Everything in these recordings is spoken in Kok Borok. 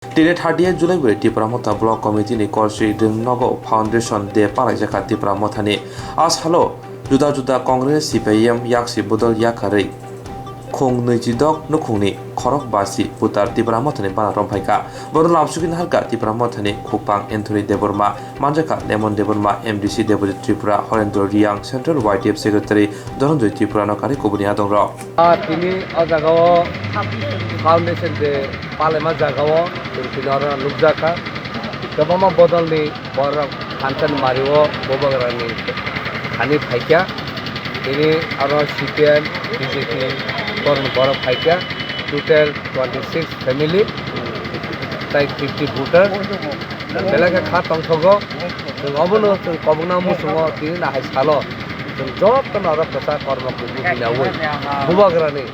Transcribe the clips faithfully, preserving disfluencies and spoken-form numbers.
Tini thirty-eight July bai Tipra Motha Block Committee ni Korsri Dwng Nogo Foundation Day palaijak kha Tipra Motha ni. A salo juda juda Congress, C P I M, yaksi bodol yakarwi khung nwichidok nukhungni khorok basi putar Tipra Motha ni bana romphai kha. Bono lamsugwi naharkha Tipra Motha ni khukpang Anthony Debbarma, manjakha Lemon Debbarma, M D C Debojit Tripura, Horendra Reang, Central Y T F Secretary Dhananjoy Tripura no karwi kubuni adongrok. Ah, tini o jaga o Foundation Day palaima jaga o chwng tini oro nukjakha. Kwbangma bodolni borok thansa ni mari o Bubagrani thani phaikha. Tini oro C P M, B J P borok borok phaikha. Total twenty six family, tai fifty voter. Belai khe kha tongthogo. Chwng obono chwng kobokna muchungo tini nahai salo. Chwng jotono oro kwchak kormo kubui hinaui Bubagrani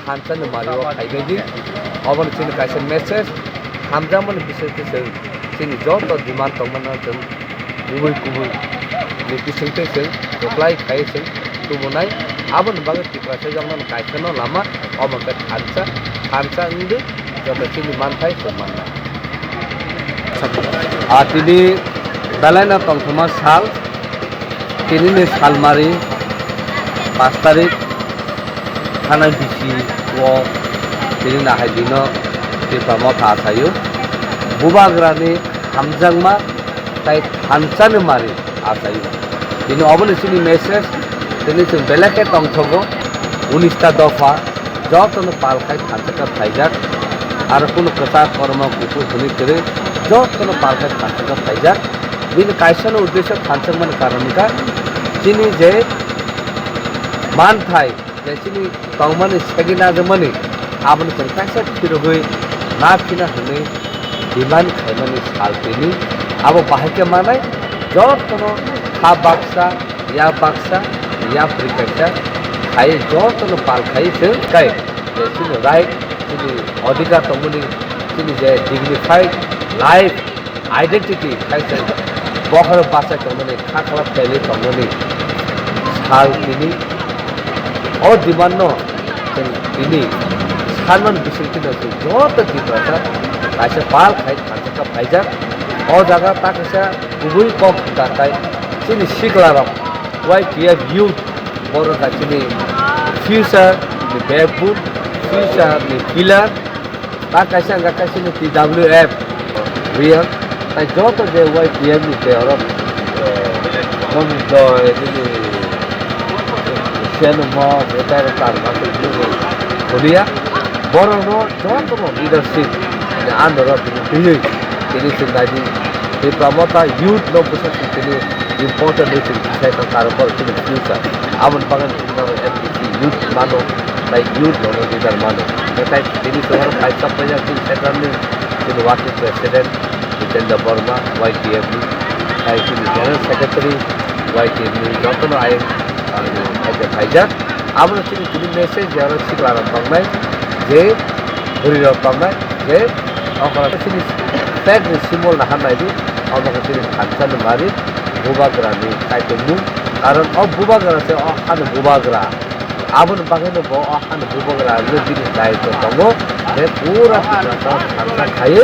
thansa ni mari o phaibai di. Obono chini kaisa message, hamjakmani bisingtwi chwng chini joto demand tongmano chwng kubui kubui ni bisingtwi chwng reply khai chwng tubunai. Aboni bagwi Tiprasa jokno kaisa no lama, omo khe thansa, thansa wngdi joto chini manthai chwng mannai. A tini belai no tongthoma sal, tini ni salmari pash tarik thanai bisi o tini nahai dino Tipra Motha achaio. Bubagrani hamjakma tai thansa ni mari achaio. Tini obono chini message, tini chwng belai khe tongthogo, unis ta dopha, jotono pal khai thansa khe phaijak, aro kunu kwchak kormo kuphur hwnwi kwrwi, jotono pal khai thansa khe phaijak. Bini kaisano uddesho thansa wngmani karon wngkha, chini je manthai, je chini tongmani segwi najagmani, aboni chwng kaisa phirogwi naphina hwnwi demand khaimani sal tini. Abo bahai khe manai jotono ha baksa, ya baksa, ya phrikaisa khai jotono pal khai chwng kai je chini right, chini adhikar tongmani, chini je dignified life, identity khai se bokhorok bachai tongmani, kha khlap khailwi tongmani sal tini. O demand no chwng tini sanmani bisingtwi no chwng joto Tiprasa kaisa pal khai thansa khe phaijak. O jaga ta kaisa kubui kok kakai chini sikla rok, Y T F youth, borok hai chini future ni backbone, future ni pillar. Ta kaisa wngkha kaisa ni T W F Reang, tai joto je Y T F ni te oro, eh, nong doi nini seno mo retire tar ma tei nini hulia. Borok no joto no leadership ni under o tini twiwi tini chwng nai di. Tipra Motha youth no bwsa chwng tini important ni chwng sai tong karo borok chini future. Aboni bagwi N P C youth mano, tai youth no leader mano. Tai tini chwng oro kaisa paijak chini central ni chini working president Jitendra Borma, Y T F ni, tai chini general secretary Y T F ni jotono ayang, ah, phaijak, phaijak. Abono chini tini message je oro sikla rok tongnai, je bwrwi rok tongnai, je okora chini flag ni symbol naha nai di, omo khe chini thansa ni mari, Bubagra ni kaitor mung, karon o Bubagra se o hani Bubagra. Aboni bagwi no bo o hani Bubagra no bini daitw tongo, je pura Tiprasa thansa khaiwi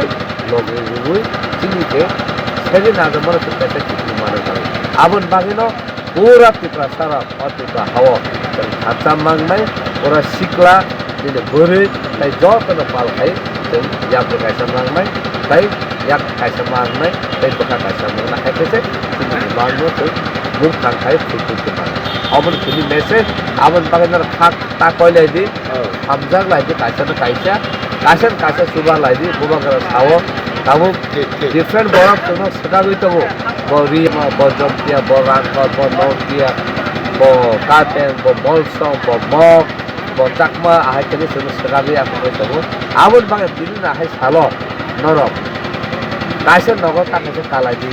logi rwui chini je segwi najakmano se kaisa kiphilmano tongo. Aboni bagwi no pura Tiprasa rok o Tipra hao chwng thansa mangnai, pura sikla, bini bwrwi, tai jotono pal khai chwng yapri kaisa mangnai, tai yak kaisa mangnai, tai bwkha kaisa mangnai, hai khe se chini bangno chwng mung thang khai thwk thwk thwk mano. Aboni chini message, aboni bagwi no khak ta koi lai di, hamjak lai di, kaisa no kaisa, kaisa no kaisa chuba lai di, Bubagra sao, tabuk different borok chwngno swkagwi tongo, bo Rima, bo Jomtia, bo Rangkhor, bo Nongtia, bo Kapeng, bo Molsom, bo Mok, bo Chakma, ahai khe chwngno swkagwi aswk tongo. Aboni bagwi bini no hai salo norok kaisa nogo ta kaisa kalai di,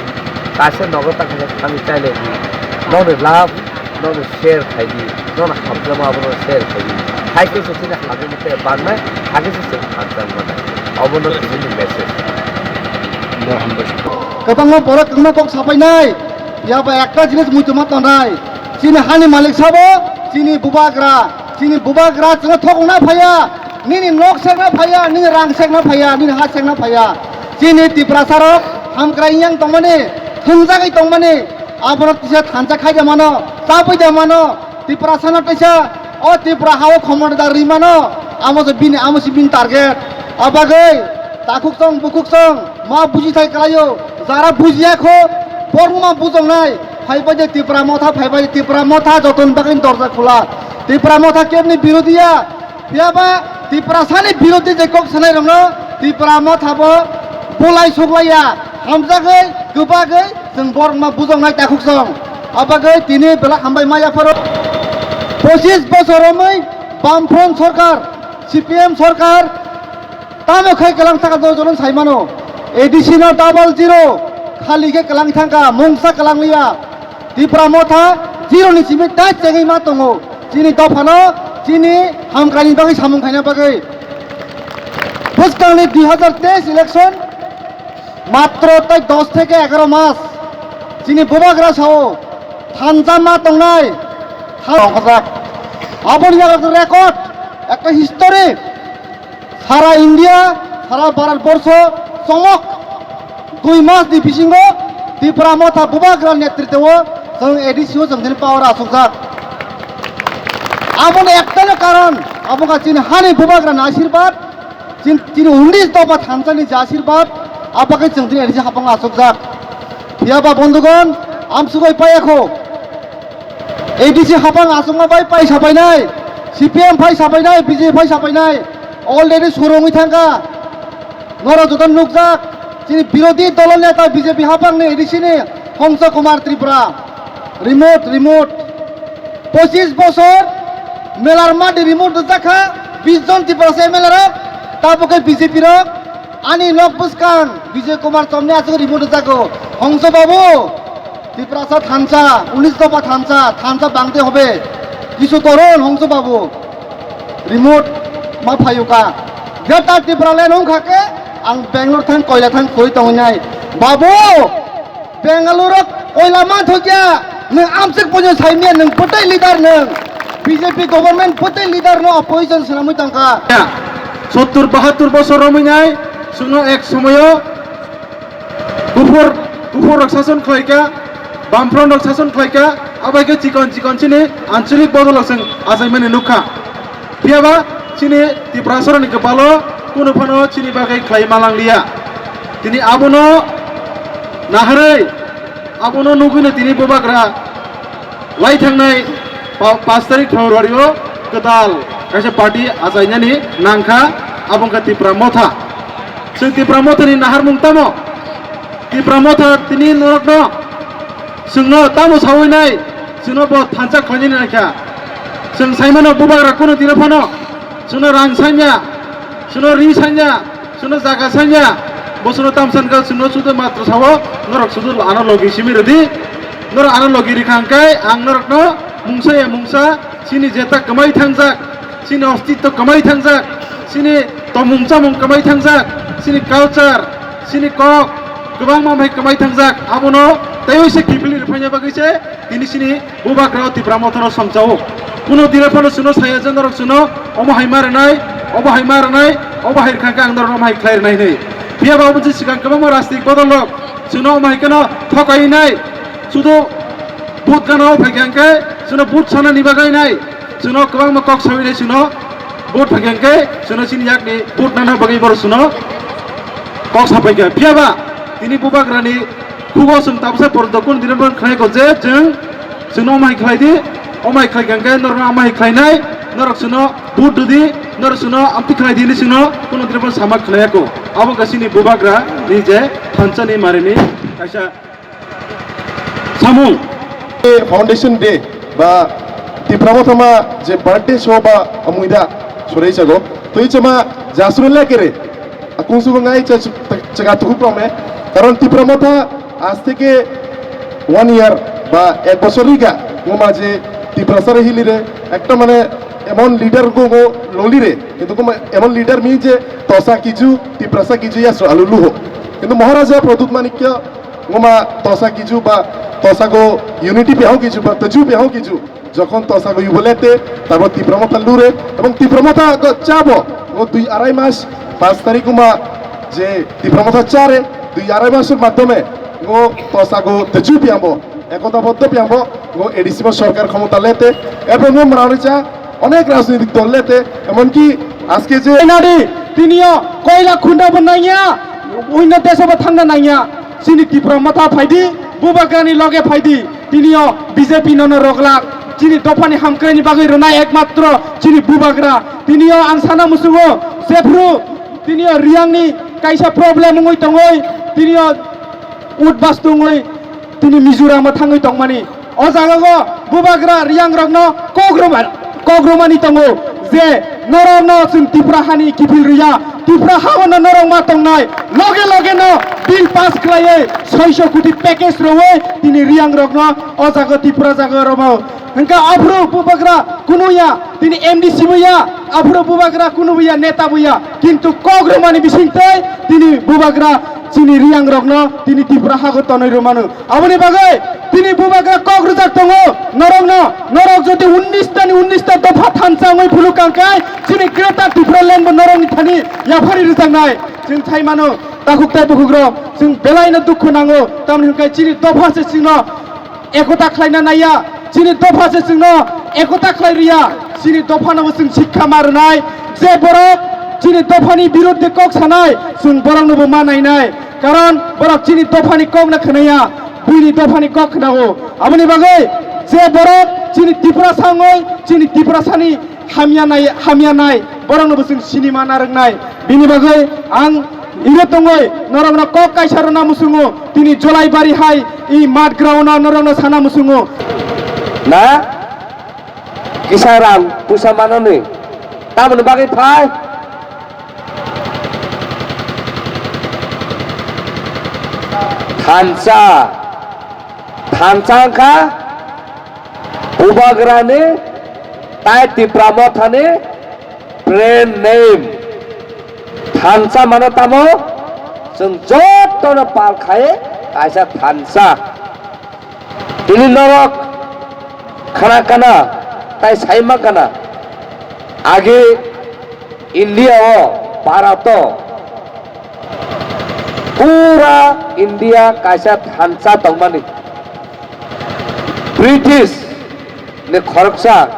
kaisa nogo ta kaisa thangwi chailai di, nokni love, nokni share khai di, nokni hamjakma abono share khai di. Hai khe se chini hamjakma tei bannai, hai khe se chwng hamjak mannai. Obono tini ni message. Kwbangma borok kwbangma kok sapainai, yaba ekta jinis muitu ma tongnai. Chini hani malik sabo, chini Bubagra, chini Bubagra chwngno thokna phaiya, nini nok sekna phaiya, nini rang sekna phaiya, nini ha sekna phaiya. Chini Tiprasarok hamkrai yang tongmani, thwngjagwi tongmani, abono kisa thansa khai de mano, chabwi de mano, Tiprasano teisa o Tipra hao khomorda ri mano, amo se bini, amo se bini target. Abagwi takhuk song, bukhuk song, ma buji thai kalaio, jara bujiya kho, borok ma bujongnai, phaibai de Tipra motha, phaibai de Tipra motha, joton bagwi dorja khula. Tipra motha kebni birodia, Phiyaba Tiprasani birodhi je kok sanai rokno Tipra motha bo bulai suklaiya, hamjagwi, kwbagwi chwng borok ma bujongnai takhuk song. Abagwi tini belai hambai ma yapharo. Pochis bosor romwi Bamfront sorkar, C P M sorkar tamo khai kwlang thangkha jono jono saimano. A D C no double zero khali khe kwlang thangkha, mungsa kwlang liya. Tipra motha zero ni simi tai chengwi ma tongo. Chini dophano chini hamkraini bagwi samung khaina bagwi. Bwskangni dui hazar teis election matro tai dos theke egaro mas. Chini bubagra sao thansa ma tongnai. Than- Aboni yago record, ekta history. Sara India, sara Bharat borsho chomok dui mas ni bisingo Tipra motha bubagra netritwo chwng A D C o chwng tini power achukjak. Aboni ektano karon, abo kha chini hani bubagra ni asirbat, chin-, chini unis dopha thansa ni je asirbat, abo khe chwng tini A D C hapang achukjak. Phiyaba bondhugon, amsugoi payakho. A D C hapang achukma bai pai sapainai, C P M phai sapainai, B J P phai sapainai, already surungwi thangkha. Norok joto nukjak, chini birodhi dolo neta B J P hapangni A D C ni Hongso Kumar Tripura. Remote, remote. Pochis bosor melar madi remote rwjakha, bis jon Tiprasa M L A rok, tabukhe B J P rok. Ani nok bwskang Bijoy Kumar Chomni aswk remote rwjago. Hongso babu, Tiprasa thansa, unis dopha thansa, thansa bangde hobe. Kisu koron hongso babu. Remote ma phayuka. Greater Tipraland wngkha khe ang Bangalore thang, Koila thang khoi tongnai. Babu, Bangalore o koila manthokya, nwng amswk poino saimya, nwng bwtwi leader nwng. B J P government bwtwi leader no opposition swnamwi tongkha. Sottur bahattur bosor romwi nai, chwngno ek somoyo kuphur, kuphur rok sason khlaikha, bamfront rok sason khlaikha, abai khe chikon chikon chini anchalik bodol rok chwng achaimani nukha. Phiyaba chini Tiprasarani kwpalo kunu phano chini bagwi khlai malang liya. Tini abono naharwi, abono nugwino tini bubagra lai thangnai pa-, pash tarik February o kwtal kaisa party achainani nangkha, abo wngkha Tipra Motha. Chwng Tipra Mothani naharmung tamo? Tipra Motha tini norokno Chwngno tamo sawi nai, chwngno bo thansa khlainani naikha. Chwng saimano bubagra kunu dino phano, chwngno rang sanya, chwngno ri sanya, chwngno jaga sanya, bo chwngno tam sankha, chwngno sudu matro sao, norok sudu ano logi simi rwdi, norok ano logi rikha hwnkhe ang norokno mungsa ya mungsa chini jeta kwmai thangjak, chini ostitto kwmai thangjak, chini tomung chamung kwmai thangjak, chini culture, chini kok kwbangma bai kwmai thangjak, abono teiwi se kiphilwi rwphaina bagwi se tini chini bubagra o Tipra Mothano songchao. Kuno dire phano chwngno saya je norok chwngno omo hai ma rwnai, obo hai ma rwnai, obo hai rwkha khe ang norokno omo hai khlai rwnai hinwi. Phiya ba omo je swkang kwbangma rajnitik bodol rok chwngno omo hai kheno thokai nai, sudu vote gana o phaikha hwnkhe chwngno vote sanani bagwi nai, chwngno kwbangma kok sawi nai, chwngno vote phaikha hwnkhe chwngno chini yakni vote nana bagwi borok chwngno kok sapaikha. Phiya ba tini bubagrani khugo chwng tabsa porjonto kunu dino khnai ko je chwng chwngno omo hai khlai di, omo hai khlai hwnkhe norokno omo hai khlai nai, norok chwngno vote rwdi, norok chwngno amtwi khlai di hinwi chwngno kunu dino sama khnai ya ko. Abo wngkha chini bubagra ni je thansa ni mari ni kaisa samung. Foundation Day ba Tipra Mothama je birthday show ba amuida sorai jago. Twi chama jasru lekere. Akung sugo ngai cha chaka tuku prome. Karon Tipra Motha aaj theke one year ba ek bochor riga ngoma je Tiprasar hili re ekta mane emon leader go go loli re. Kintu ngoma emon leader mi je tosa kiju, Tiprasa kiju ya so alu luho. Kintu Maharaja Pradyut Manikya ngoma tosa kiju ba tosa go unity pe hau kiju ba taju pe hau kiju. Jokhon tosa go yubolete, tabo Tipra Motha lure, ebong Tipra Motha go chabo, go dui arai mas, pas tarik ngoma Je Tipra Motha chare, dui arai masor madhyome ngo tosago techu piyambo, ekota boddo piyambo, ngo A D C bo sorkar khomota lete, ebo ngo mrani cha, onek rajnitik dol lete, emonki aske je nadi, tiniyo koila khunda bo nangya, uino deso bo thangna nangya, chini Tipra Motha phaidi, Bubagrani loge phaidi, tiniyo B J P nono roglak, chini dophani hamkraini bagwi rwnai ekmatro chini Bubagra, tiniyo ang sana musungo, jephru, tiniyo Riyangni kaisa problem wngwi tongwi, tiniyo utbas tongwi, tini Mizoram thangwi tongmani. O jaga o Bubagra Riyang rokno kok rwma-, kok rwmani tongo je norokno chwng Tipra hani kiphil rwya, Tipra haono norok ma tongnai, loge loge no bill pass khlaiwi soiso koti package rwwi tini Riyang rokno o jaga Tipra jaga rwmao. Hwnkhe aphuru Bubagra kunuya, tini M D C bo ya, aphuru Bubagra kunubo ya, neta bo ya, kintu kok rwmani bisingtwi tini Bubagra chini Riyang rokno tini Tipra hago tonwi rwmano. Aboni bagwi tini Bubagra kok rwjak tongo norokno, norok jodi unnish tani unnish ta dopha thansa wngwi phunuk kangkai chini Greater Tipraland bo norokni thani yaphari rwjaknai. Chwng thai mano, takhuk tai bukhuk rok, chwng belaino dukhu nango, tamni hwnkhe chini dopha se chwngno ekota khlaina naiya, chini dopha se chwngno ekota khlai rwya, chini dophano bo chwng sikha ma rwnai, je borok chini dophani birodhe kok sanai, chwng borokno bo ma nainai, karon borok chini dophani kokno khwnaya, buini dophani kok khwnao. Aboni bagwi je borok chini Tiprasa wngwi, chini Tiprasani hamya nai, hamya nai, borokno bo chwng sini ma narwknai. Bini bagwi ang iro tongwi norokno kok kaisa rwna muchungo, tini Jolaibari hai i mat ground-o norokno sana muchungo. Na? Kisa rang puisa manani? Tamoni bagwi phai? Thansa. Thansa wngkha Bubagrani tai Tipra Mothani brand name. Thansa mano tamo? Chwng jotono pal khai kaisa thansa. Tini norok khana kana tai sai ma kana. Age India o, Bharat o, pura India kaisa thansa tongmani. British ni khoroksa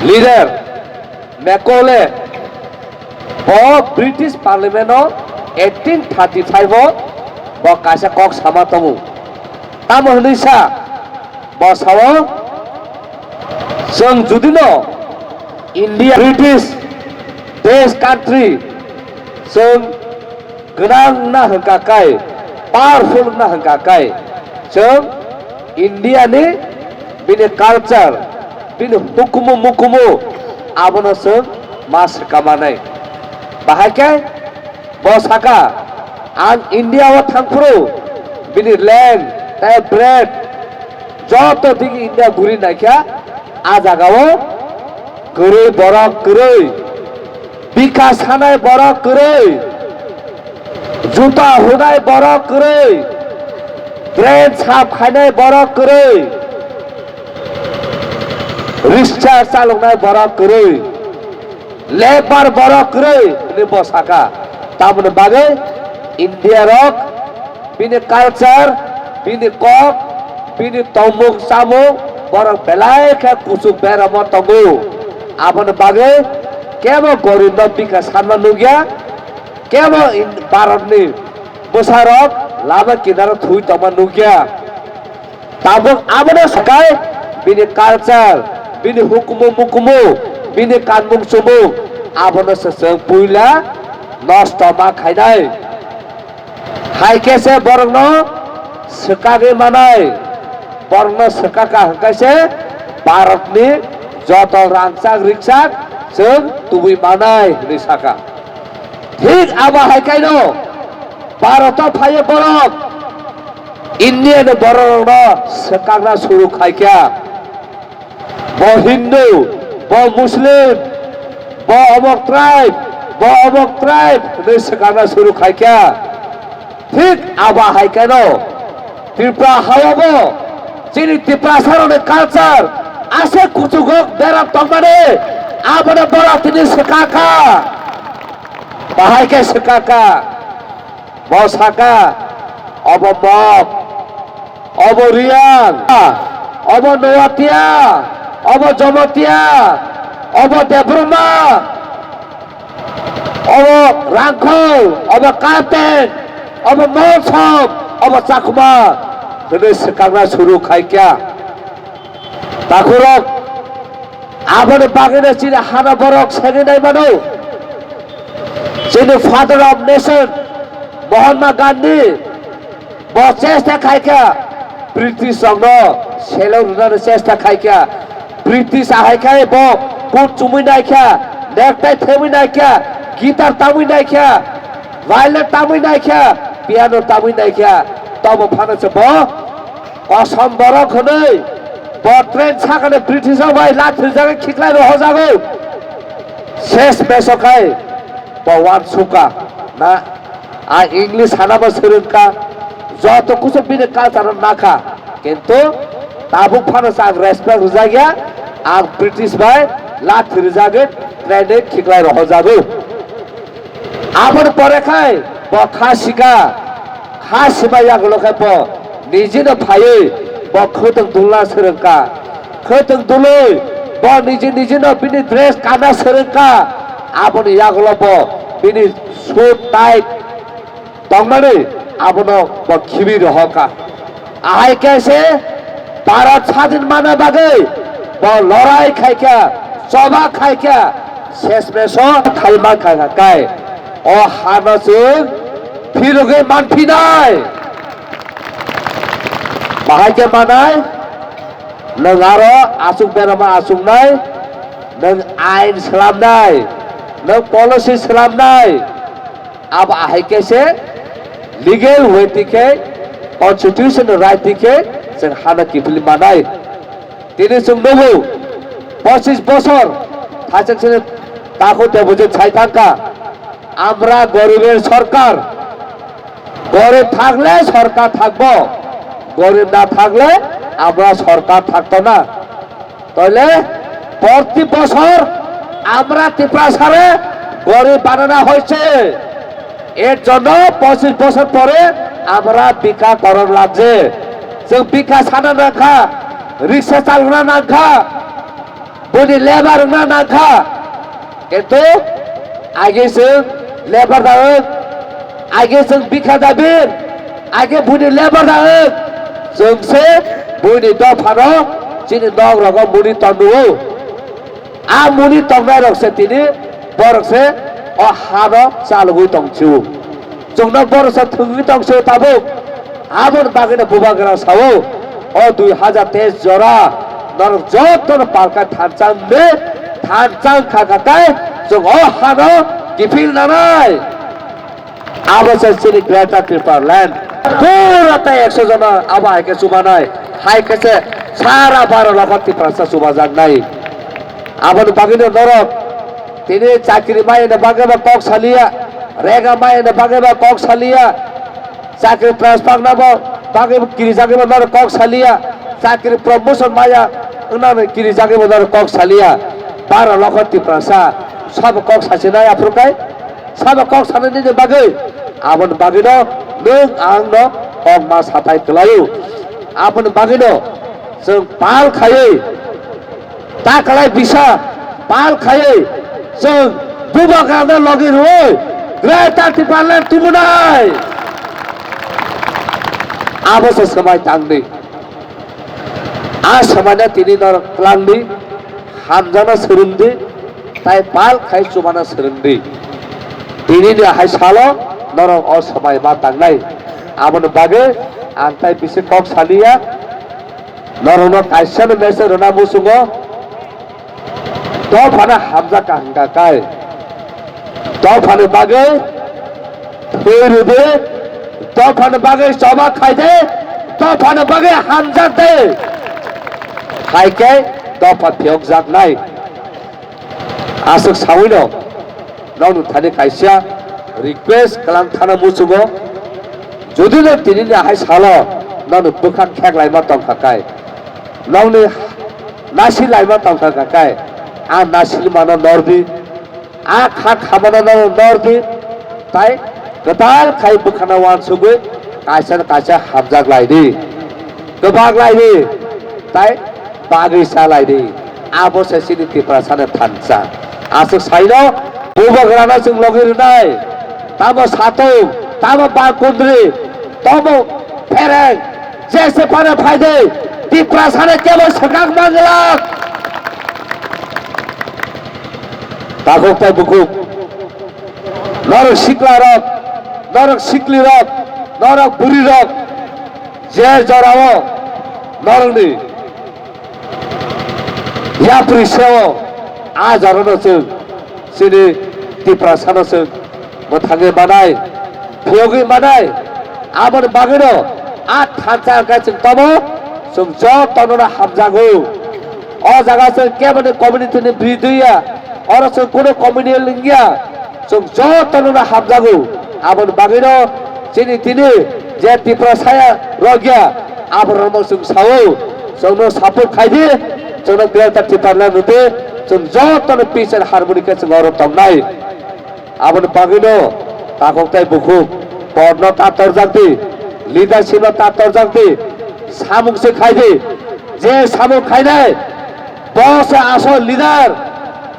leader Macaulay, bo British Parliament o eighteen thirty-five o bo kaisa kok sama tongo. Tamo hwnwi sa, bo sao, chwng judino India, British desh country, chwng gwnang wngna hwnkha kai, powerful wngna hwnkha kai, chwng India ni bini culture, bini hukumu mukumu abono chwng ma swkamanai. Bahai khe bo saka, ang India o thangphuru bini land tei bread joto digi India guri naikha, a jaga o kwrwi borok kwrwi, bika sanai borok kwrwi, juta hunai borok kwrwi, drain sap khainai borok kwrwi, riksa chaloknai borok kwrwi, labour borok kwrwi hwnwi bo saka. Tamoni bagwi India rok bini culture, bini kok, bini tongmung chamung borok belai khe kuchuk beramo tongo. Aboni bagwi kebo goribno bikha sanma nukya, kebo in-, Bharatni bwsarok lama kinaro thwi tongma nukya. Tabuk abono sakai bini culture, bini hukumu mukumu, bini kanmung chumung abono se chwng puila nosto ma khainai. Hai khe se borokno swkagwi manai, borokno swkaka hwnkhe se Bharatni joto rangchak rikchak chwng tubui manai hwnwi saka. Thik abo hai khaino Bharat o phaiwi borok India ni borok rok no swkakna suru khai kha. Bo Hindu, bo Muslim, bo omok tribe, bo omok tribe hwnwi swkakna suru khai kha. Thik abo hai khe no Tripura ha o bo chini Tiprasa rok ni culture aswk kuchuk rok berap tongmani abono borok tini swkak kha. Bahai khe swkaka, bo saka, obo Mok, obo Riyang, obo Noatia, obo Jomotia, obo Debbarma, obo Rangkhol, obo Kapten, obo Molsom, obo Chakma hwnwi swkakna suru khai kha. Takhurok, aboni bagwino chini hana borok segwi nai mano. Chini Father of Nation Mahatma Gandhi bo chesta khai kha, British rokno selo rwnani chesta khai kha. British ahai khai bo coat chumui nai kha, necktie thebwi nai kha, guitar tamwi nai kha, violin tamwi nai kha, piano tamwi nai kha. Tobo phano se bo Kosom borok hwnwi bo train sakani British rok bai lathirjagwi khiklai rohojago. Ses meso khai bo uansukha na, a English hanabo swrwngkha, joto kusu bini culture no nakha, kintu tabuk phano se ang respect rwjakya, ang British bai lathirjagwi train wi khiklai rohojago. Aboni pore khai bo kha sika, kha sima yagulo khai bo nijino phaiwi bo khwtwng dulna swrwngkha. Khwtwng dulwi bo niji nijino bini dress kana swrwngkha. Aboni yagulo bo bini suit tight tongmani abono bo khibi rohorkha. Ahai khe se Bharat sadin mana bagwi bo lorai khai kha, choba khai kha, ses meso khai man kha kha kai. O hano chwng phirogwi manphinai. Bahai khe manai, nwng aro aswk berama aswknai, nwng ain swlamnai, nwng policy swlamnai. Abo ahai khe se legal way twi khe, constitution right twi khe chwng hano kiphilwi manai. Tini chwng nugo, pochis bosor thachak sini takhuk tebo je chai thangkha, "আমরা গরিবের সরকার, গরিব থাকলে সরকার থাকবো, গরিব না থাকলে আমরা সরকার থাকতো না।" তাহলে প্রতি বছর আমরা ত্রিপুরাসারে গরিব বানানো হয়েছে। এর জন্য পঁচিশ বছর পরে আমরা ভিক্ষা করার লাগছে। যে ভিক্ষা ছাড়া না খা, রিক্সা চালানো না খা, boni lebar wngna nangkha. Kintu age chwng lebar da wng, age chwng bikha da bin, age boni lebar da wng. Chwng se boni dophano chini nok rogo muni tong nw-o. A muni tongnai rok se tini borok se o hano chalogwi tong si-o. Chwngno borok se thwngwi tong si-o tabuk. Aboni bagwino bubagra sao, o dui hajar teis jora norok jotono palka thansa wngwi thansa wngkha kha tei chwng o hano kiphil nanai. Abo se chini Greater Tipraland. Pura tei ekso jona abo hai khe chubanai. Hai khe se sara baro lokho Tiprasa chubajaknai. Aboni bagwino norok tini chakri maya ni bagwi ba kok saliya, rega maya ni bagwi ba kok saliya, chakri transfer na bo bagwi bo kirijagwi bo norok kok saliya, chakri promotion maya wngna kirijagwi bo norok kok saliya. Baro lokho Tiprasa sabo kok sachinai aphuru kai, sabo kok sanani ni bagwi, aboni bagwino nwng ang no kok ma satai kwlaio. Aboni bagwino chwng pal khaiwi, ta kwlai bisa pal khaiwi chwng bubagrano logi rwwi Greater Tipraland tubunai. Abo se swmai tangdi. A swmaino tini norok twlangdi, hamjakna swrwngdi, tai pal khai chubana swrwngdi. Tinini hai salo norok o swmai ma tangnai. Aboni bagwi ang tai bisi kok saliya. Norokno kaisano message rwna muchungo, dophano hamjak kaham kha kai. Dophani bagwi thwi rwdi, dophani bagwi choba khaidi, dophani bagwi hamjakdi. Hai khe dopha phiyokjaknai. Aswk sawino nokni thani kaisa request kwlang thana muchungo, jodi no tinini hai salo nokni bwkha kheklaima tongkha kai, nokni nasi laima tongkha kai, a nasi mano nordi, a kha khamano nordi, Tai kwtal khai bwkhano uansugwi kaisa no kaisa hamjak lai di, kwbak lai di, tai bagwi sa lai di. Abo se chini Tiprasani thansa. Aswk saino bubagrano chwng logi rwnai, tamo satung, tamo bangkundri, tamo phereng, jese phano phaidi, Tiprasani kebo swkang manglak. Takhuk tai bukhuk, norok siklarok, norok siklirok, norok bwrwirok, je jorao norokni yapri seo, a jorano chwng chini Tiprasano chwng mwthangwi manai, phiyogwi manai. Aboni bagwino a thansa hwnkhe chwng tomo, chwng jotono hamjago. O jaga chwng keboni community ni bwrwi ya, oro chwng kuno community lingya, chwng jotono hamjago. Aboni bagwino chini tini je Tiprasa ya rok ya, aborokno chwng sao, chwngno support khaidi, chwngno Greater Tipraland rwdi, chwng jotono peace and harmony khe chwng oro tongnai. Aboni bagwino takhuk tai bukhuk, podno ta torjak di, leadership no ta torjak di, samung se khai di, je samung khainai, bo se asol leader,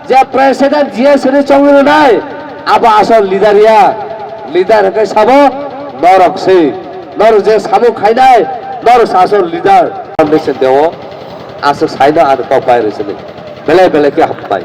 je president G S ni chongwi rwnai, abo asol leader ya, leader hwnkhe sabo norok se, norok je samung khainai, norok se asol leader. Foundation deo, aswk saino ani kok bai rwsini, belai belai khe hambai.